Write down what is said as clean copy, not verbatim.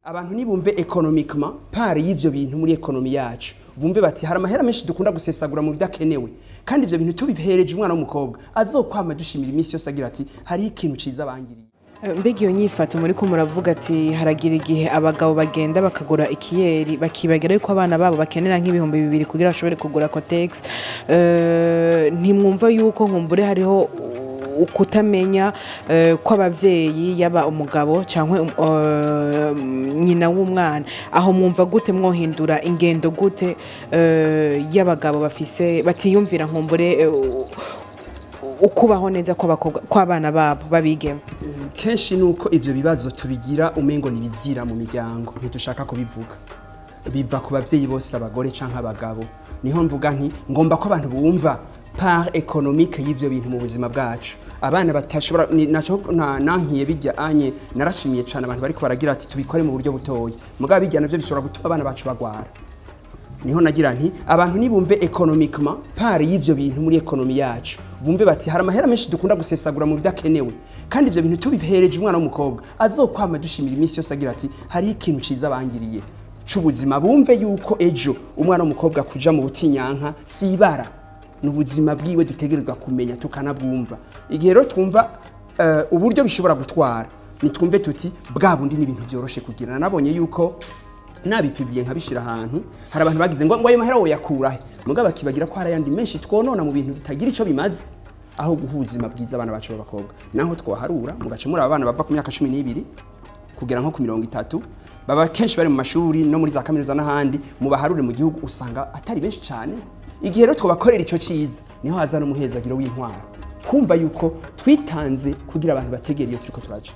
Abantu nibumve économiquement part y'ivyo bintu muri économie yacu, bumve bati hari amahera menshi dukunda gusesagura mu bidakenewe, kandi ivyo bintu tubihereje umwana w'umukobwa azokwama dushimira iminsi yose, agira ati hariho ikintu ciza bangiriye. Mbega iyo nyifato muri ko muravuga ati haragira igihe abagabo bagenda bakagura ikiyeri, bakibagira yuko abana babo bakenera nk'2000 kugira bashobore kugura Kotex, ntimwumva yuko nkumbure hariho ukutamenya kw'abavyeyi, yaba umugabo cyangwa nyina w'umwana? Aho mwumva gute mwohindura ingendo gute y'abagabo bafise batiyumvira nkumbure ukubaho neza kw'abakobwa, kw'abana babo babigeme? Kenshi nuko ivyo bibazo tubigira umengo nibizira mu miryango, ntidushaka kubivuga. Biva ku bavyeyi bose, abagore canke abagabo. Niho mvuga nti ngomba ko abantu bumva part économique y'ivyo bintu mu buzima bwacu, abana batashobora naco nankiye bijya anye. Narashimiye cane abantu bariko baragira ati tubikore mu buryo butoyi, mugabo bijya navyo bishobora gutuma abana bacu bagwara. Niho nagira nti abantu nibumve économiquement part y'ivyo bintu muri économie yacu, bumve bati hari amahera menshi dukunda gusesagura mu bidakenewe, kandi ivyo bintu tubihereje umwana w'umukobwa azokwama dushimira iminsi yose, agira ati hariho ikintu ciza bangiriye c'ubuzima. Bumve yuko ejo umwana w'umukobwa kuja mu butinyanka si ibara, ni ubuzima bwiwe dutegerezwa kumenya tukanabwumva. Igihe rero twumva uburyo bishobora gutwara, nitwumve tuti bwa bundi ni ibintu vyoroshe kugira. Nabonye yuko nabipibiye nkabishira ahantu, hari abantu bagize ngo ayo mahera woyakurahe, mugabo bakibagira ko hari ayandi menshi twonona mu bintu bitagira ico bimaze, aho guha ubuzima bwiza abana bacu b'abakobwa. Naho twaharura mugaca muri abana bava ku myaka 12 kugera nko ku 30, baba kenshi bari mu mashuri no muri za kaminuza n'ahandi, mu baharure mu gihugu usanga atari benshi cyane. Igihe rero twabakorera ico ciza, niho haza n'umuhezagiro w'intwaro, kumva yuko twitanze kugira abantu bategera iyo turiko turaja.